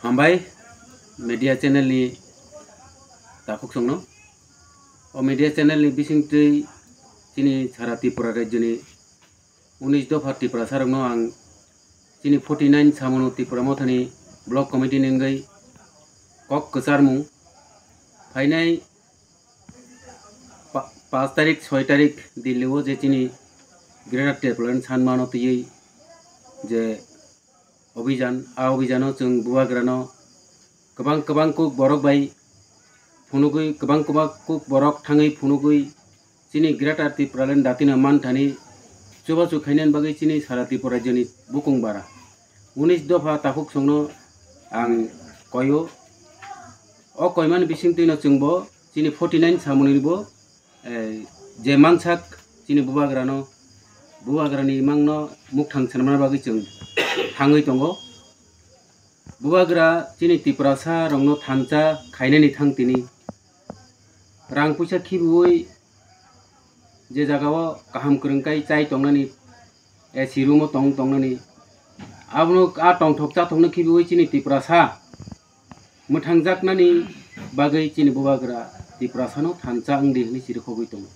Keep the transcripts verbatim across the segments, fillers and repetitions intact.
Hambai media channel ni takhuk songno. O media channel ni bisingtwi chini sara Tripura rajyo ni unis dopha Tiprasa rokno ang chini forty nine Samono Tripura Mothani block committee ni wngwi kok kwcharmung phainai pa-, panch tarik, soi tarik Delhi o je chini Greater Tipraland sanmano twiwi je obijan, a obijano chwng bubagrano kwbang kwbang kuk borok bai phunugwi, kwbang kwbang kuk borok thangwi phunugwi chini Greater Tipraland datino manthani chubachu khainani bagwi chini sara Tripura rajyoni bukung bara unis dopha takhuk songno ang koio. O koimani bisingtwino chwngbo chini forty nine Samoninibo, eh, je mansak chini bubagrano, bubagrani imangno mukthang swnamna bagwi chwng thangwi tongo. Bubagra chini Tiprasa rokno thansa khainani thang tini rang puisa khibiwi je jagao kaham kwrwng kai chai tongnani, A C room o tong tongnani, abono a tongthok chathokno khibiwi chini Tiprasa mwthangjaknani bagwi chini bubagra Tiprasano thansa wngdi hwnwi chirikhogwi tongo.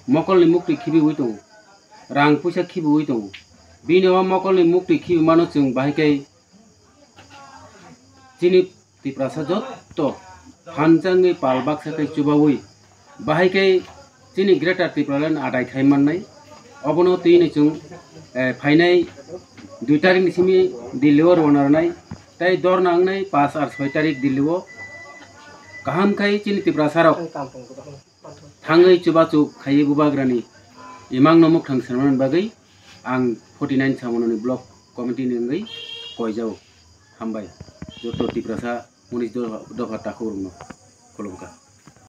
Mokolni muktwi khibiwi tongo, rang puisa khibiwi tongo. Bini o mokolni muktwi khibimano chwng bahai khe chini Tiprasa jotto phansa wngwi pal baksa khe chubawi bahai khe chini Greater Tipraland adai khai mannai. Obono twini chwng, eh, phainai dui tarik ni simi Delhi o rwna rwnai, tei dorna wngnai panch ar soi tarik Delhi o. Kaham khai chini Tiprasa rok thangwi chubachu khaiwi bubagrani imangno mukthang swnamnani bagwi ang forty nine Samononi block committee ni wngwi koijao. Hambai joto Tiprasa unis dopha, dopha takhuk rokno khulumkha.